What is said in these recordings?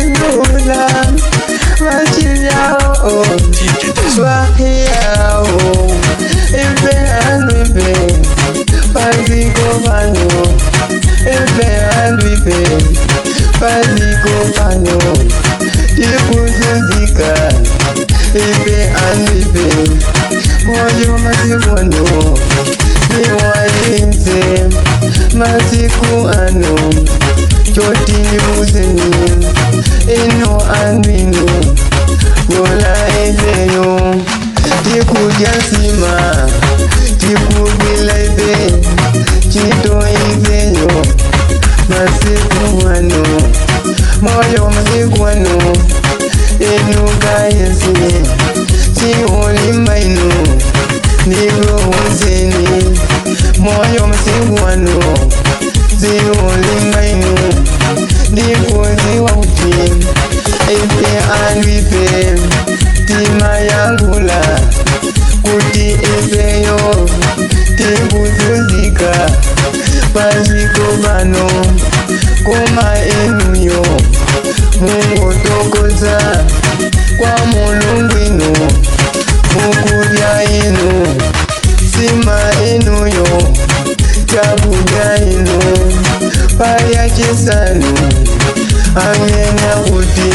Lula Machilao Swahiyao Ife andu ife Paziko pano Ife andu ife Paziko pano Tikuzunzika Ife andu ife Moyo masiku ano Niwainze masiku ano Choti ndibuzeni Ino andu ino Yola ifeyo Tikudya nsima Tikugwila ife Chito ifeyo Masiku ano Moyo masiku ano Inu kayesi Siolima inu Ndikuuzeni Moyo masiku ano Siolima inu Ndikuziwa kuti Ife andu ife Tima yangula Kuti ifeyo Tikuzunzika Paziko pano Koma inuyo Mungotokoza Kwa Mulungu inu Mukudya inu Sima inuyo Chakudya inu Palya chisanu Amena kuti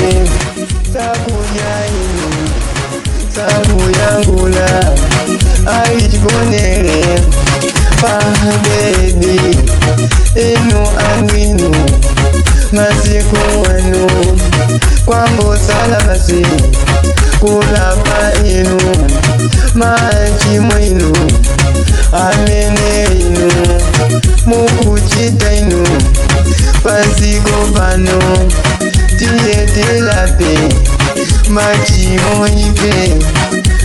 Sakudya inu Sakuyangula Aichigonere Pabedi Inu andu inu Masiku anu Kwambo salabasi Kulapa inu Machimo inu Amene inu Mukuchita inu Paziko pano Tiye tilape Machimo ife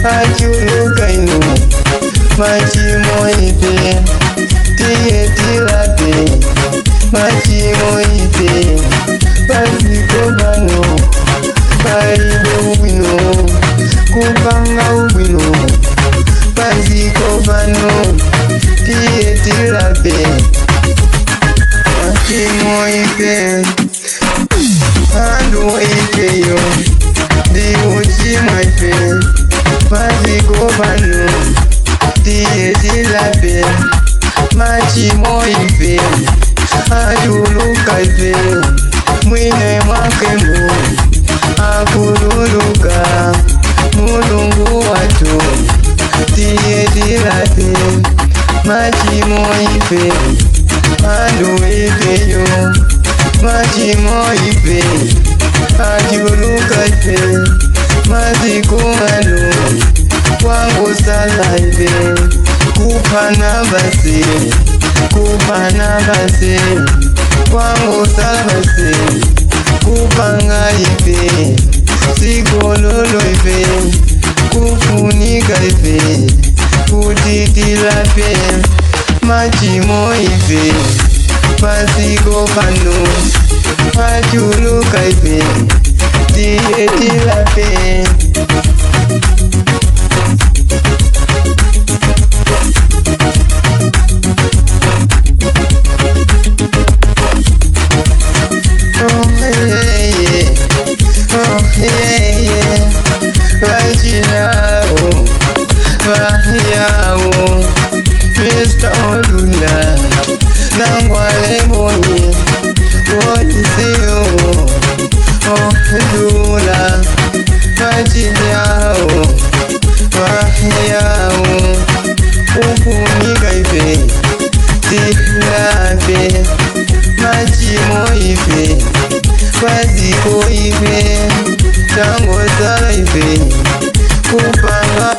Achuluka inu Machimo ife Tiye tilape Machimo ife Paziko pano Palibe ubwino Kupanga ubwino Paziko pano Tiye tilape Machimo ife Andu ifeyo Ndiuchimwa ife Paziko pano Tiye tilape Machimo ife Achuluka ife Mwine mwakemo Akululuka Mulungu watu Tiye tilape Machimo ife Andu ifeyo Machimo ife Achuluka ife Maziko ano Kwangu sala ife Kupana basi Kupana basi Kwangu sala basi Kupanga ife Sikololo ife Kufunika ife Kutitilape Machimo ife Paziko pano Achuluka ife Tiye tilape. Oh yeah, yeah. Oh yeah, yeah. Vajinao, Vajinao, Mr. Olula, Nangwale Boni, Boniseo, Oh Lula, Vajinao, Vajinao, Ufunika ife, Tilape, Machimo ife, Paziko ife, Tango sala ife, Kupanga